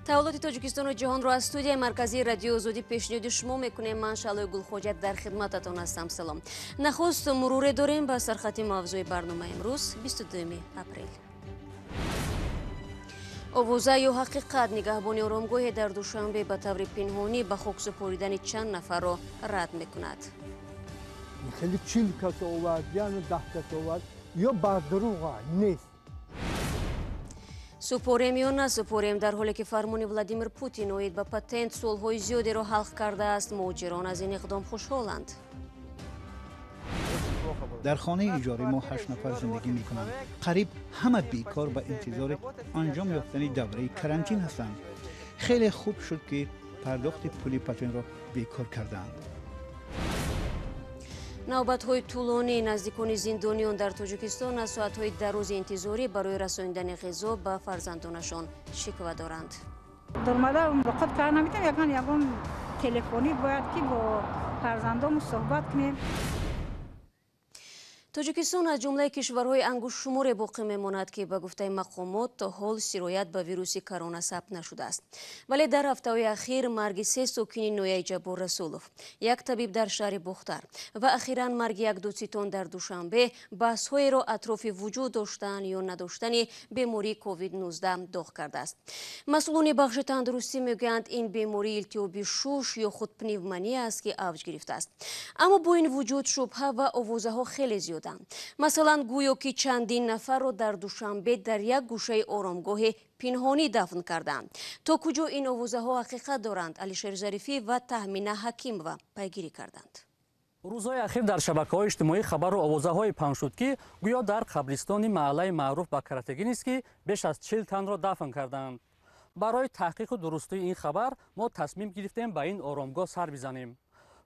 Таҳаввулоти Тоҷикистону ҷаҳонро аз студияи марказии Радиои Озодӣ пешниҳоди шумо мекунем. Ман Шаълои Гулхоҷа дар хидмататон ҳастам. Салом. Нахуст муруре дорем ба сархати мавзӯи барномаи имрӯз, 22 апрел. Овоза ё ҳақиқат: нигаҳбони оромгоҳе дар Душанбе ба таври пинҳонӣ ба хок супоридани чанд нафарро рад мекунад. Хеле 40 кас овард, яъне 10 кас овард, ё бардурӯға нест. Супорем ё насупорем? Дар ҳоле ки фармони Владимир Путин оид ба патент суолҳои зиёдеро ҳал кардааст, муҳоҷирон аз ин иқдом хушҳоланд. Дар хонаи иҷораи мо ҳашт нафар зиндагӣ мекунанд. Қариб ҳама бекор ба интизори анҷом ёфтани давраи карантин ҳастанд. Хеле хуб шуд, ки пардохти пули патентро бекор кардаанд. Навбатҳои тӯлонӣ: наздикони зиндониён дар Тоҷикистон аз соатҳои дарози интизорӣ барои расонидани ғизо ба фарзандонашон шиква доранд. Даромада мулоқот карда наметавонем. Ягон телефонӣ бояд, ки бо фарзандому суҳбат кунем. Тоҷикистон аз ҷумлаи кишварҳои ангуштшуморе боқӣ мемонад, ки ба гуфтаи мақомот то ҳол сироят ба вируси корона сабт нашудааст. Вале дар ҳафтаҳои ахир марги се сокини ноҳияи Ҷаббор Расулов, як табиб дар шаҳри Бохтар ва ахиран марги як додситон дар Душанбе баҳсҳоеро атрофи вуҷуд доштан ё надоштани бемории COVID-19 доғ кардааст. Масъулони бахши тандурустӣ мегӯянд, ин бемории илтиҳоби шуш ё худ пневмония аст, ки авҷ гирифтааст. Аммо бо ин вуҷуд шубҳа ва овозаҳо хеле зиёданд. Масалан, гӯё ки чандин нафарро дар Душанбе дар як гӯшаи оромгоҳе пинҳонӣ дафн кардаанд. То куҷо ин овозаҳо ҳақиқат доранд, Алишер Зарифӣ ва Таҳмина Ҳакимова пайгирӣ карданд. Рӯзҳои ахир дар шабакаҳои иҷтимоӣ хабару овозаҳое паҳн шуд, ки гӯё дар қабристони маҳаллаи маъруф ба Каратегинский беш аз 40 танро дафн кардаанд. Барои таҳқиқу дурустии ин хабар мо тасмим гирифтем ба ин оромгоҳ сар бизанем.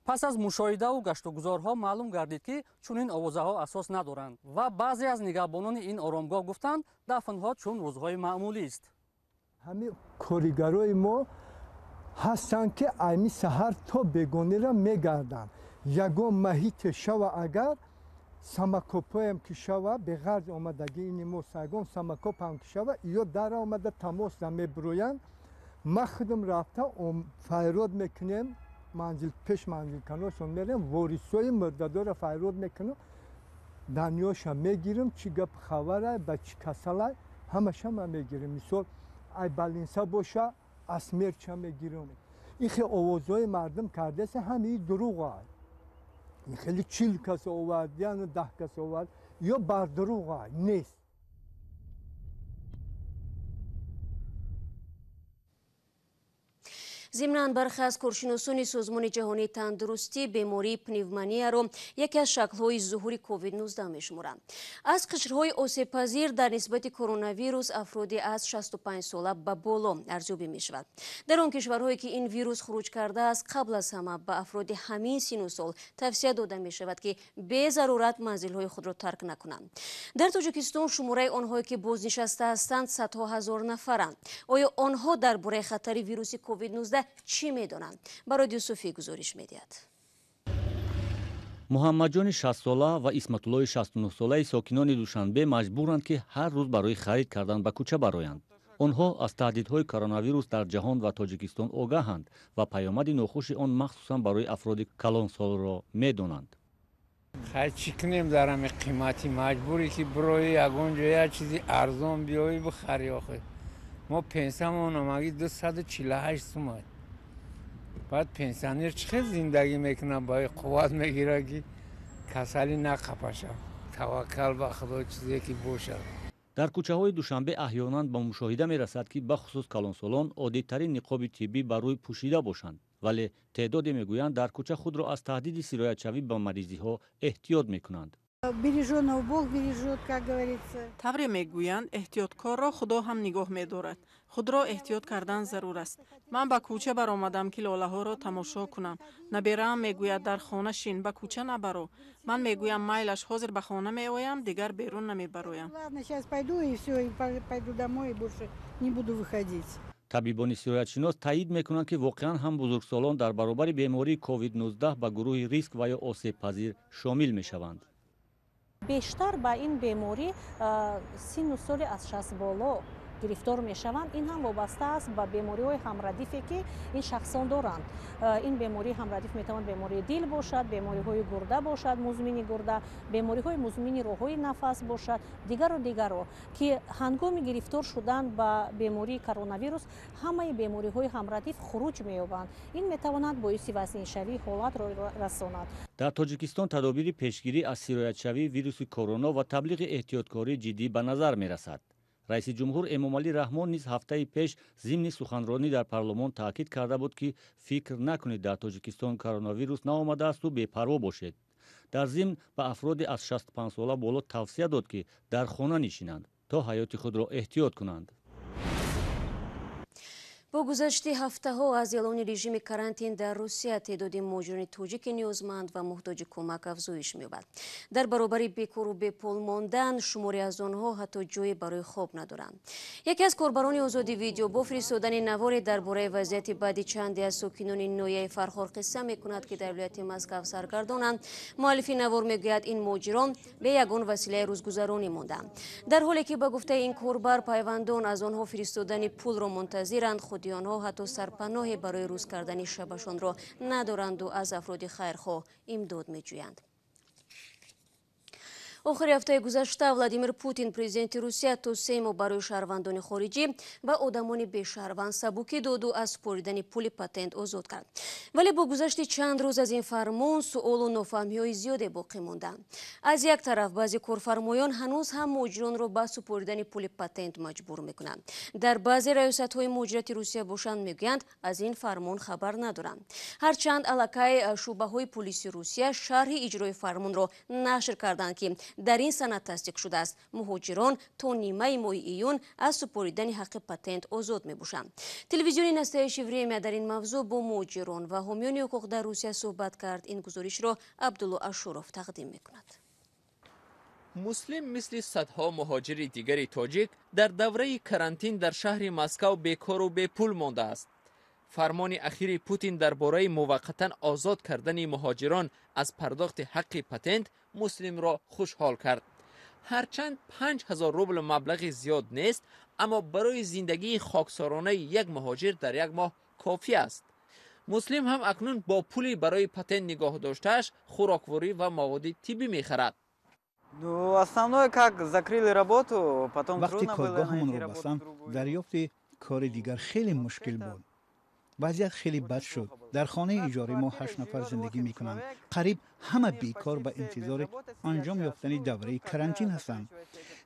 Пас аз мушоҳидаву гаштугузорҳо маълум гардид, ки чунин овозаҳо асос надоранд ва баъзе аз нигаҳбонони ин оромгоҳ гуфтанд, дафнҳо чун рӯзҳои маъмулист. Ҳамин коригарои мо ҳастанд, ки айни саҳар то бегонира мегарданд. Ягон маҳите шава, агар самокопоям ки шава, беғарз омадагӣ ини мо ягон самокопам ки шава, ё дар омада тамос намебироянд. Ма худам рафта файрод мекунем, манзил пеш манзилканошон мерем, ворисои мурдадора файрод мекунам, даниёша мегирам, чӣ гап хабарай, ба чӣ касалай, ҳамаша ма мегирам. Мисол, ай больница боша, асмерча мегирам. Ин хел овозҳои мардум кардасе, ҳамаи дурӯғай. Ин хеле 40 кас овард, яъне 10 кас овард, ё бардурӯғай нест. Зимнан, бархе аз коршиносони Созмони Ҷаҳонии Тандурустӣ бемории пневмонияро яке аз шаклҳои зуҳури COVID-19 мешуморанд. Аз қишрҳои осебпазир дар нисбати коронавирус афроди аз 65 сола ба боло арзёбӣ мешавад. Дар он кишварҳое ки ин вирус хуруҷ кардааст, қабл аз ҳама ба афроди ҳамин сину сол тавсия дода мешавад, ки безарурат манзилҳои худро тарк накунанд. Дар Тоҷикистон шумораи онҳое ки бознишаста ҳастанд, садҳо ҳазор нафаранд. Оё онҳо дар бораи хатари вируси COVID-19 чӣ медонанд? Барод Юсуфӣ гузориш медиҳад. Муҳаммадҷони 60-сола ва Исматуллои 69-солаи сокинони Душанбе маҷбуранд, ки ҳар рӯз барои харид кардан ба кӯча бароянд. Онҳо аз таҳдидҳои коронавирус дар ҷаҳон ва Тоҷикистон огаҳанд ва паёмади нохуши он, махсусан барои афроди калонсолро, медонанд. Хай, чӣ кунем? Дар ҳами қиматӣ маҷбурӣ, ки бирои ягон ҷо як чизи арзон биёӣ, бихарӣ. Охир мо пенсиямон омаги 248 сум. Баъд пенсионер чӣ хел зиндагӣ мекунад? Ба қувват мегирад, ки касалӣ нақапаша. Таваккал ба Худо, чизе ки бошад. Дар кӯчаҳои Душанбе аҳёнан ба мушоҳида мерасад, ки бахусус калонсолон оддитарин ниқоби тиббӣ ба рӯй пӯшида бошанд, вале теъдоде мегӯянд, дар кӯча худро аз таҳдиди сироятшавӣ ба маризиҳо эҳтиёт мекунанд. Береженого Бог бережет, как говорится. Тавре мегӯянд, эҳтиёткорро Худо ҳам нигоҳ медорад. Худро эҳтиёт кардан зарур аст. Ман ба кӯча баромадам, ки лолаҳоро тамошо кунам. Набераам мегӯяд: «Дар хона шин, ба кӯча набаро». Ман мегӯям: «Майлаш, ҳозир ба хона меоям, дигар берун намебароям». Ладно, сейчас пойду и все, и пойду домой и больше не буду выходить. Табибони сироятшинос таъид мекунанд, ки воқеан ҳам бузургсолон дар баробари бемории COVID-19 ба гурӯҳи риск ва ё осебпазир шомил мешаванд. Бештар ба ин беморӣ синну соли аз 60 боло Гирифтор мешаванд, ин ҳам вобаста аст ба бемориҳои ҳамрадифе, ки ин шахсон доранд. Ин бемории ҳамрадиф метавонад бемории дил бошад, бемориҳои гурда бошад, музмини гурда, бемориҳои музмини роҳҳои нафас бошад, дигару дигаро, ки ҳангоми гирифтор шудан ба бемории коронавирус ҳамаи бемориҳои ҳамрадиф хуруҷ меёбанд. Ин метавонад боиси вазниншавии ҳолатро расонад. Дар Тоҷикистон тадобири пешгирӣ аз сироятшавии вируси корона ва таблиғи эҳтиёткорӣ ҷиддӣ ба назар мерасад. Раиси ҷумҳур Эмомалӣ Раҳмон низ ҳафтаи пеш зимни суханронӣ дар парлумон таъкид карда буд, ки фикр накунед, дар Тоҷикистон коронавирус наомадаасту бепарво бошед. Дар зимн ба афроди аз 65 сола боло тавсия дод, ки дар хона нишинанд, то ҳаёти худро эҳтиёт кунанд. Бо гузашти ҳафтаҳо аз эълони режими карантин дар Русия, теъдоди муҳоҷирони тоҷики ниёзманд ва муҳтоҷи кӯмак афзоиш меёбад. Дар баробари бекору бепул мондан, шуморе аз онҳо ҳатто ҷое барои хоб надоранд. Яке аз корбарони Озоди Видео бо фиристодани наворе дар бораи вазъияти баъди чанде аз сокинони ноҳияи Фархор қисса мекунад, ки дар вилояти Москав саргардонанд. Муаллифи навор мегӯяд, ин муҳоҷирон бе ягон василаи рӯзгузаронӣ монданд, дар ҳоле ки, ба гуфтаи ин корбар, пайвандон аз онҳо фиристодани пулро мунтазиранд. Худи онҳо ҳатто сарпаноҳе барои рӯз кардани шабашонро надоранду аз афроди хайрхоҳ имдод меҷӯянд. Охири ҳафтаи гузашта Владимир Путин, президенти Русия, то 3 моҳ барои шаҳрвандони хориҷӣ ва одамони бешаҳрванд сабукӣ доду аз супоридани пули патент озод кард. Вале бо гузашти чанд рӯз аз ин фармон суолу нофаҳмиҳои зиёде боқӣ монданд. Аз як тараф, баъзе корфармоён ҳанӯз ҳам муҳоҷиронро ба супоридани пули патент маҷбур мекунанд. Дар баъзе раёсатҳои муҳоҷирати Русия бошанд, мегӯянд, аз ин фармон хабар надоранд, ҳарчанд аллакай шӯъбаҳои пулиси Русия шарҳи иҷрои фармонро нашр карданд, ки дар ин санад тасдиқ шудааст, муҳоҷирон то нимаи моҳи июн аз супоридани ҳаққи патент озод мебошанд. Телевизиони «Настоящее время» дар ин мавзӯъ бо муҳоҷирон ва ҳомиёни ҳуқуқ дар Русия суҳбат кард. Ин гузоришро Абдулло Ашуров тақдим мекунад. Муслим мисли садҳо муҳоҷири дигари тоҷик дар давраи карантин дар шаҳри Москав бекору бепул мондааст. Фармони ахири Путин дар бораи муваққатан озод кардани муҳоҷирон аз пардохти ҳаққи патент Муслимро хушҳол кард. Ҳарчанд 5000 рубл маблағи зиёд нест, аммо барои зиндагии хоксоронаи як муҳоҷир дар як моҳ кофӣ аст. Муслим ҳам акнун бо пули барои патент нигоҳ доштааш хӯрокворӣ ва маводи тиббӣ мехарад. Ну, основное, как закрыли работу, потом вақти коргоҳамонро бастанд, дарёфти кори дигар хеле мушкил буд. Вазъият хеле бад шуд. Дар хонаи иҷораи мо ҳашт нафар зиндагӣ мекунанд. Қариб ҳама бекор ба интизори анҷом ёфтани давраи карантин ҳастанд.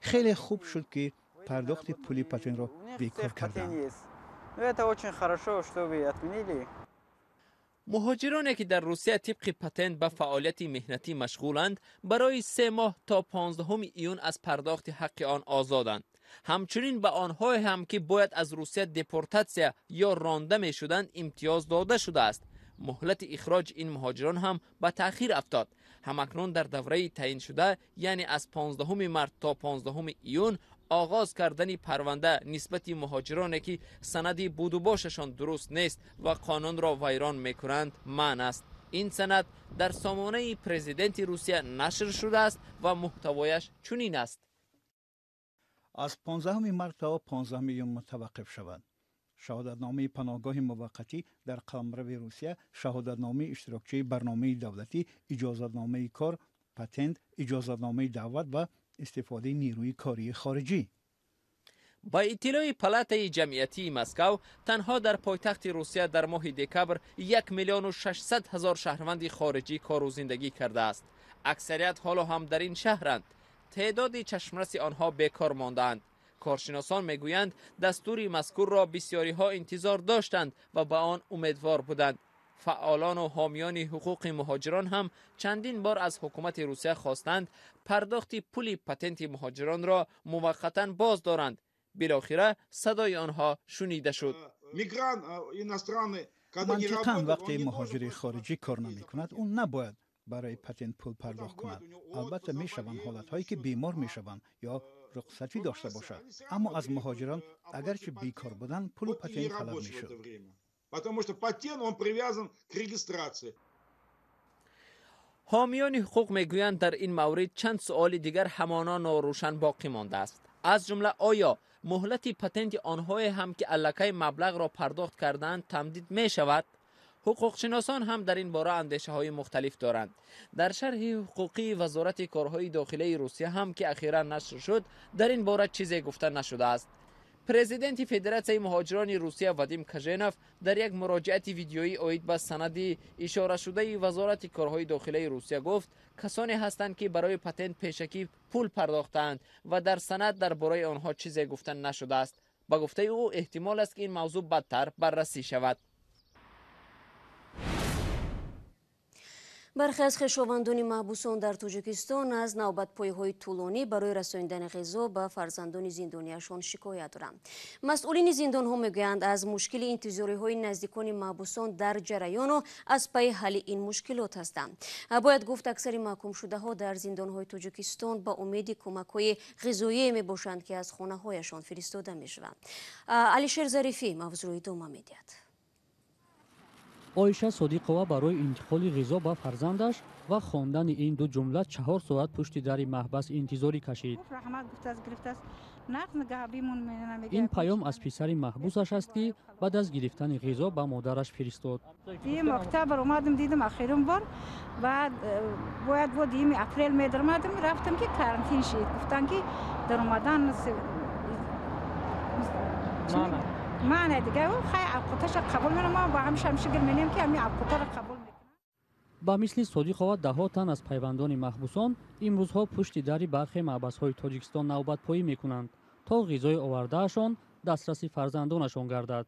Хеле хуб шуд, ки пардохти пули патентро бекор карданд. Это очень хорошо, что вы отменили. Муҳоҷироне, ки дар Русия тибқи патент ба фаъолияти меҳнатӣ машғуланд, барои 3 моҳ то 15 июн аз пардохти ҳаққи он озоданд. Ҳамчунин ба онҳое ҳам, ки бояд аз Русия депортатсия ё ронда мешуданд, имтиёз дода шудааст. Муҳлати ихроҷи ин муҳоҷирон ҳам ба таъхир афтод. Ҳамакнун дар давраи таъиншуда, яъне аз 15 март то 15 июн, оғоз кардани парванда нисбати муҳоҷироне, ки санади будубошашон дуруст нест ва қонунро вайрон мекунанд, манъ аст. Ин санад дар сомонаи президенти Русия нашр шудааст ва муҳтавояш чунин аст: Аз 15 март то 15 июн мутаваққиф шавад шаҳодатномаи паноҳгоҳи муваққатӣ дар қаламрави Русия, шаҳодатномаи иштирокчии барномаи давлатӣ, иҷозатномаи кор, патент, иҷозатномаи даъват ва истифодаи нерӯи кории хориҷӣ. Ба иттилои палатаи ҷамъиятии Москав, танҳо дар пойтахти Русия дар моҳи декабр 1 600 000 шаҳрванди хориҷӣ кору зиндагӣ кардааст. Аксарият ҳоло ҳам дар ин шаҳранд. Теъдоди чашмраси онҳо бекор мондаанд. Коршиносон мегӯянд, дастури мазкурро бисёриҳо интизор доштанд ва ба он умедвор буданд. Фаъолону ҳомиёни ҳуқуқи муҳоҷирон ҳам чандин бор аз ҳукумати Русия хостанд, пардохти пули патенти муҳоҷиронро муваққатан боз доранд. Билохира садои онҳо шунида шуд. Мантиқан, вақте муҳоҷири хориҷӣ кор намекунад, ӯ набояд барои патент пул пардохт кунад. Албатта, мешаванд ҳолатҳое, ки бемор мешаванд ё рухсатӣ дошта бошад, аммо аз муҳоҷирон, агарчи бекор буданд, пулу патент талаб мешуд. Потому что патент, он привязан к регистрации. Ҳомиёни ҳуқуқ мегӯянд, дар ин маврид чанд суоли дигар ҳамоно норӯшан боқӣ мондааст. Аз ҷумла оё муҳлати патенти онҳое ҳам ки аллакай маблағро пардохт кардаанд тамдид мешавад? Ҳуқуқшиносон ҳам дар ин бора андешаҳои мухталиф доранд. Дар шарҳи ҳуқуқии Вазорати корҳои дохилаи Русия ҳам ки ахиран нашр шуд, дар ин бора чизе гуфта нашудааст. Президенти Федератсияи муҳоҷирони Русия Вадим Каженов дар як муроҷиати видеоӣ оид ба санади ишорашудаи Вазорати корҳои дохилаи Русия гуфт, касоне ҳастанд ки барои патент пешакӣ пул пардохтаанд ва дар санад дар бораи онҳо чизе гуфта нашудааст. Ба гуфтаи ӯ, эҳтимол аст ки ин мавзӯъ бадтар баррасӣ шавад. Бархе аз хешовандони маҳбусон дар Тоҷикистон аз навбатпоиҳои тӯлонӣ барои расонидани ғизо ба фарзандони зиндониашон шикоят доранд. Масъулини зиндонҳо мегӯянд, аз мушкили интизориҳои наздикони маҳбусон дар ҷараёну аз пайи ҳалли ин мушкилот ҳастанд. Бояд гуфт, аксари маҳкумшудаҳо дар зиндонҳои Тоҷикистон ба умеди кӯмакҳои ғизоие мебошанд, ки аз хонаҳояшон фиристода мешаванд. Алишер Зарифӣ мавзӯъро идома медиҳад. Оиша Содиқова барои интиқоли ғизо ба фарзандаш ва хондани ин ду ҷумла 4 соат пушти дари маҳбас интизорӣ кашид. Ин паём аз писари маҳбусаш аст, ки баъд аз гирифтани ғизо ба модараш фиристод. Дуюми октябр омадам, дидам ахирин бор, баъд бояд бо дуюми апрел медаромадам, рафтам ки карантин шид. Гуфтанд ки даромадан мана дига хай авқоташа қабул менам, ма ба ҳамеша ҳамеша менем ки ҳамин авқотаро қабул мекунам. Ба мисли Содиқова даҳҳо тан аз пайвандони маҳбусон имрӯзҳо пушти дари бархе маҳбасҳои Тоҷикистон навбатпоӣ мекунанд, то ғизои овардаашон дастраси фарзандонашон гардад.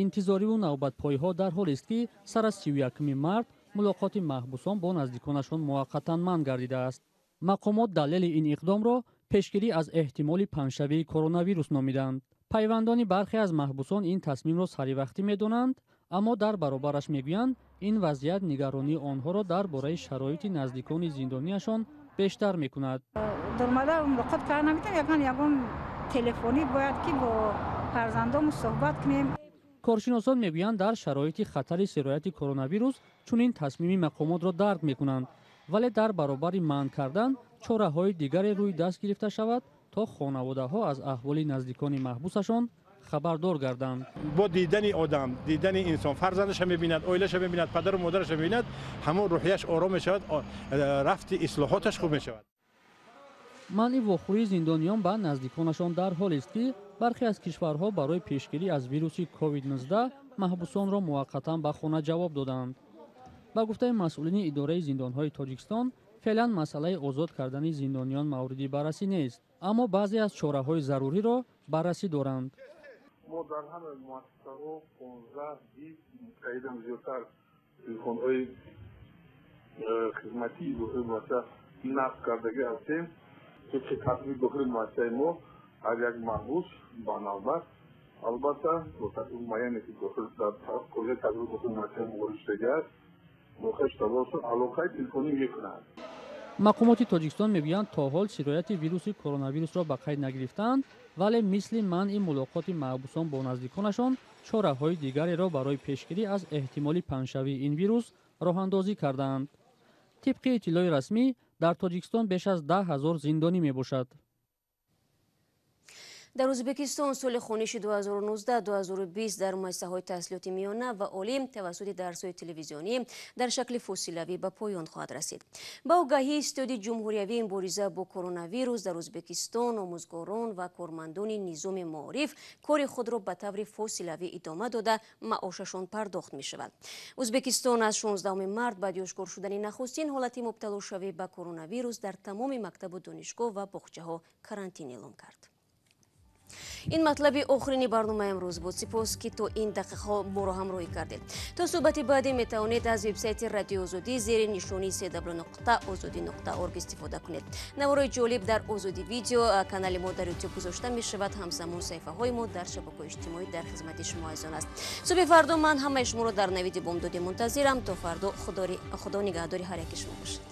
Интизориву навбатпоиҳо дар ҳолест, ки сар аз 31 март мулоқоти маҳбусон бо наздиконашон муваққатан манъ гардидааст. Мақомот далели ин иқдомро пешгирӣ аз эҳтимоли паҳншавии коронавирус номиданд. Пайвандони бархе аз маҳбусон ин тасмимро саривақтӣ медонанд, аммо дар баробараш мегӯянд, ин вазъият нигаронии онҳоро дар бораи шароити наздикони зиндониашон бештар мекунад. Даромада мулоқот карда наметавонем, ягон телефонӣ бояд ки бо фарзандому суҳбат кунем. Коршиносон мегӯянд, дар шароити хатари сирояти коронавирус чунин тасмими мақомотро дарк мекунанд, вале дар баробари манъ кардан чораҳои дигаре рӯи даст гирифта шавад, то хонаводаҳо аз аҳволи наздикони маҳбусашон хабардор гарданд. Бо дидани одам, дидани инсон, фарзандаша мебинад, оилаша мебинад, падару модараша мебинад, ҳамон рӯҳияш ором мешавад, рафти ислоҳоташ хуб мешавад. Манъи вохӯрии зиндониён ба наздиконашон дар ҳолест, ки бархе аз кишварҳо барои пешгирӣ аз вируси COVID-19 маҳбусонро муваққатан ба хона ҷавоб доданд. Ба гуфтаи масъулини идораи зиндонҳои Тоҷикистон, феълан масъалаи озод кардани зиндониён мавриди баррасӣ нест, аммо баъзе аз чораҳои заруриро баррасӣ доранд. Мо дар ҳама муассисаҳо 15-20 қайдам зиёдтар телефонҳои хизматии дохили муассиса насб кардагӣ ҳастем. Тибқи тартиби дохили муассисаи мо ҳар як маҳбус ба навбат, албатта бо тартиби муайяне ки дар қоидаи тартиби дохили муассисаи мо ворид шудагӣ аст, алоқаи телефонӣ мекунанд. Мақомоти Тоҷикистон мегӯянд, то ҳол сирояти вируси коронавирусро ба қайд нагирифтаанд, вале мисли манъи мулоқоти маҳбусон бо наздиконашон чораҳои дигареро барои пешгирӣ аз эҳтимоли паҳншавии ин вирус роҳандозӣ кардаанд. Тибқи иттилои расмӣ, дар Тоҷикистон беш аз 10 000 зиндонӣ мебошад. Дар Ӯзбекистон соли хониши 2019-2020 дар муассисаҳои таҳсилоти миёна ва олӣ тавассути дарсҳои телевизионӣ дар шакли фосилавӣ ба поён хоҳад расид. Ба огаҳии Иттиҳоди ҷумҳуриявии мубориза бо коронавирус дар Ӯзбекистон омӯзгорон ва кормандони низоми маориф кори худро ба таври фосилавӣ идома дода, маошашон пардохт мешавад. Ӯзбекистон аз 16 март баъди ошкор шудани нахустин ҳолати мубталошавӣ ба коронавирус дар тамоми мактабу донишгоҳ ва боғчаҳо карантин эълон кард. Ин матлаби охирини барномаи имрӯз буд. Сипос, ки то ин дақиқаҳо моро ҳамроҳӣ кардед. То суҳбати баъдӣ метавонед аз вебсайти Радиои Озодӣ зери нишонии cw.ozodi.org истифода кунед. Наворои ҷолиб дар Озодӣ видео канали мо дар YouTube гузошта мешавад. Ҳамзамон саҳифаҳои мо дар шабакаҳои иҷтимоӣ дар хизмати шумо азизон аст. Субҳи фардо ман ҳамаи шуморо дар навиди бомдодӣ мунтазирам. То фардо Худо нигаҳдори ҳар яки шумо бошад.